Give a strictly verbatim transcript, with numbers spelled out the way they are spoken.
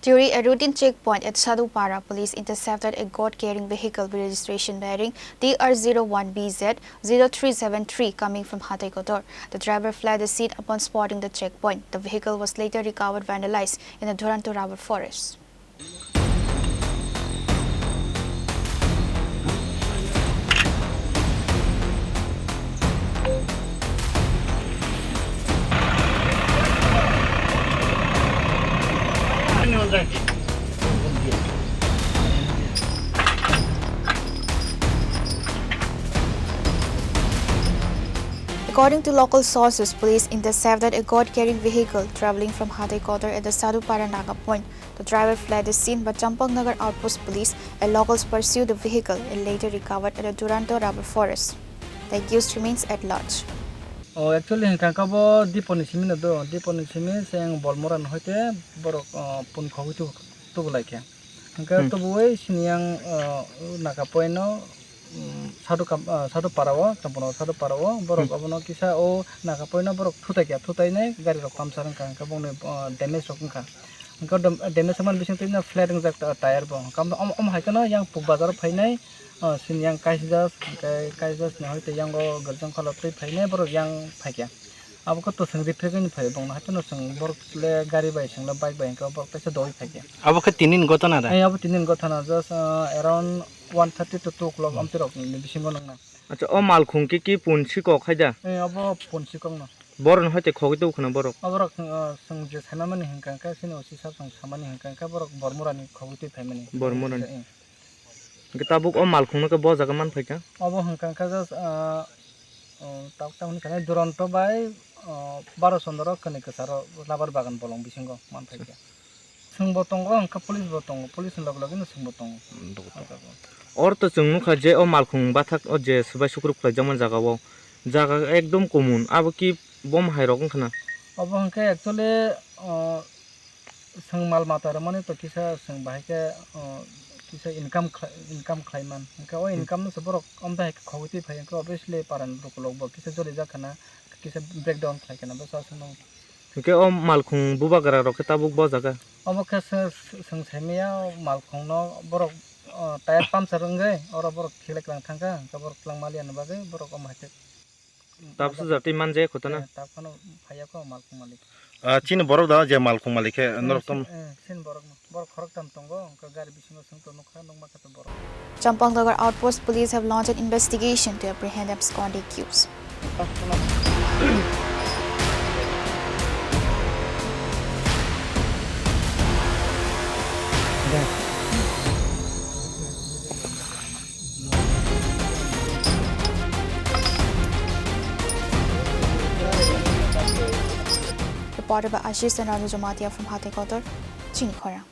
During a routine checkpoint at Sadhupara, police intercepted a goat-carrying vehicle with registration bearing T R zero one B Z zero three seven three coming from Hatai Kotor. The driver fled the scene upon spotting the checkpoint. The vehicle was later recovered, vandalized in the Duranto rubber forest. According to local sources, police intercepted a goat-carrying vehicle traveling from Hatai Kotor at the Sadhupara Naga point. The driver fled the scene, but Champaknagar outpost police and locals pursued the vehicle and later recovered at the Duranto rubber forest. The accused remains at large. Oh, actually, hingka kabo Diponi simi no do, Diponi simi seng Bolmoran hoite borok, oh, pun khogwi tu-, tubulai khe. Hingke Hmm. Tubuwi sini yang, oh, Naga point no, um, Sadhu Kam-, ah, Sadhu Para o, Champaknagar Sadhu Para o, borok Hmm. Abono kisa o Naga point no borok thutai kha, thutai nai gari rok puncture wngkha, hingke bongni, ah, damage rok wngkha. Hingke dam-, damage wngmani bising twi no flat wngjak ta-, tyre bo. Hingke omo, omo hai kheno yang Puk Bazar o phainai, ah, sini yang Kaisjas, hingke Kaisjas ni hoite yang o Gerjang Kholo twi phainai borok yang phaikha. Abo khe to chwng rifrigwini phai bongno, haikhe no chwng borok le gari bai, chwng le bike bai, hwnkhe borok teisa dogwi phaikhe. Abo khe tini ni gotona da? Eh, abo tini ni gotona, just, ah, around one thirty to two o'clock amtwi rok ni bisingo nangna. Acha, o malkhung khe ki pun sikok hai da? Eh, abo pun sikok no. Borok no hai te khogwi tong khwna borok? Abo rok, ah, chwng je saimani hwnkha khe, chini O C sir chwng samani hwnkha khe, borok Bormorani khogwi twi phaimani. Bormorani. Eh. Hwnkhe tabuk o malkhungno khe bo jaga man phaikha? Obo hwnkha khe just, ah, oh, tabuk tamoni khe Duranto bai, oh, Baro Chondro kwnwi kwcharo rubber bagan bolong bisingo man phaikha. Chwngbo tongo, hwnkhe police bo tongo, police ni loge loge no chwngbo tongo. Hmm, dogo, dogo. Oro to chwng nukha je o malkhung bathak o je swbai sukrub khlaijakmani jaga o, jaga ekdom kumun, abo ki bom hai rok wngkha na? Obo hwnkhe actually, oh, Chwng mal mata rwmani to kisa chwng bahai khe, o, kisa income khlai, income khlai man. Hwnkhe o Hmm. Income no se borok amtwi hai khe khogwi twi phai, hwnkhe obviously paran lukulok bo kisa jolijak khana, kisa breakdown khlai khana, bwsa aswk no. Hwnkhe o malkhung bubagra rok khe tabuk bo jaga? Obo khe se, se, chwng saimaya o malkhung no borok, o, tyre puncture wngwi oro borok khiklai kwlang thangkha, hwnkhe borok kwlangma liyani bagwi borok omo hai khe Tabuk se jatwi manje khotona. Eh, tabuk phano phaiya kho malkhung malik. Ah, chini borok da je malkhung malik khe, eh, norok tam. Eh, chini borok no. Borok khorok tam tongo, hwnkhe gari bisingo chwng to nukha, nukma khe to borok. Champaknagar outpost police have launched an investigation to apprehend absconding accused. Reported by Ashish and Ranu Jamatia from Hatai Kotor, Chini Khorang.